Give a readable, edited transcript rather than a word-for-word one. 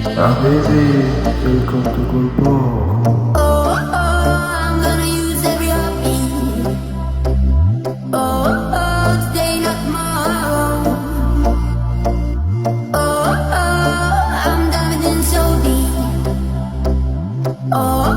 Baby, welcome to Gulbog. Oh, I'm gonna use every heartbeat. Oh, today, not tomorrow. Oh, I'm diving in so deep. Oh,